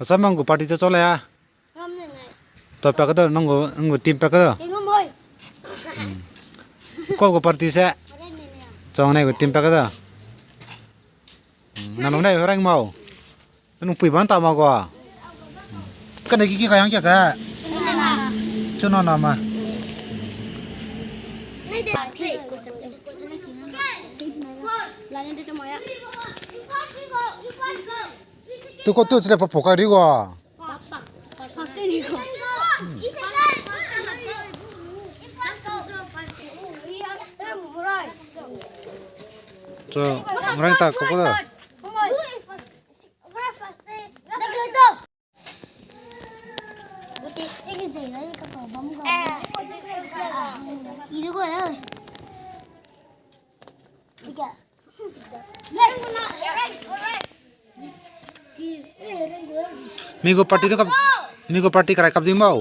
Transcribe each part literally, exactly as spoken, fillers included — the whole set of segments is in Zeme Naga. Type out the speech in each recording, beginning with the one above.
Asa mang gu party to chole a. To pa ka do, nang gu, nang gu team pa ka do. Ko gu party se. Chong ne gu team pa ka do. Nang nang ne rang mau. Nang pui ban ta ma gua. Kane ki ki ka yang kia ka. Chuna na ma. Tu ko tu chile pa po ka ri gua. So, ngrang ta ko ko da. Mi gu party tu kap, mi gu party karai kap jing bau.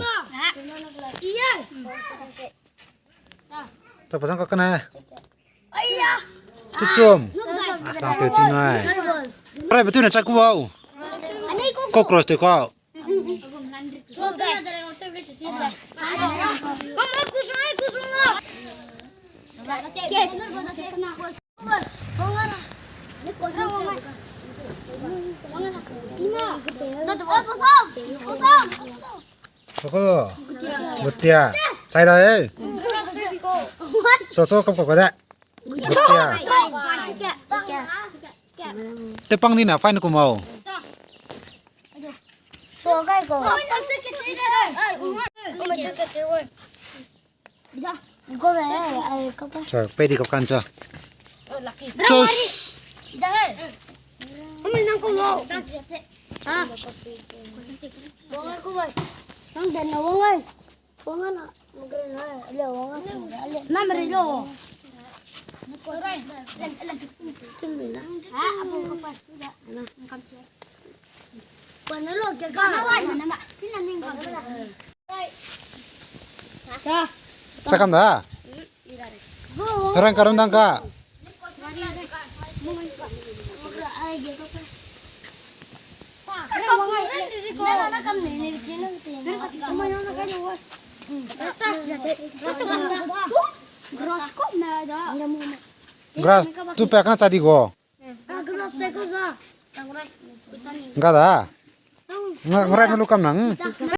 Ta pasang ka kane. Tu chum. Ah, tang te chi nai. Rai betu na chak ku au. Cockroach te ko. Koko. Gutia. Chai da e. Cho cho kap kap da. Gutia. Te pang di na fine ku mau. Cho, pe di kap kan cho. Chus. Chakam da. Rang karun dang ka. Grass tu pe kana cha di go. Nga da. Nga, ngai me lu kam nang.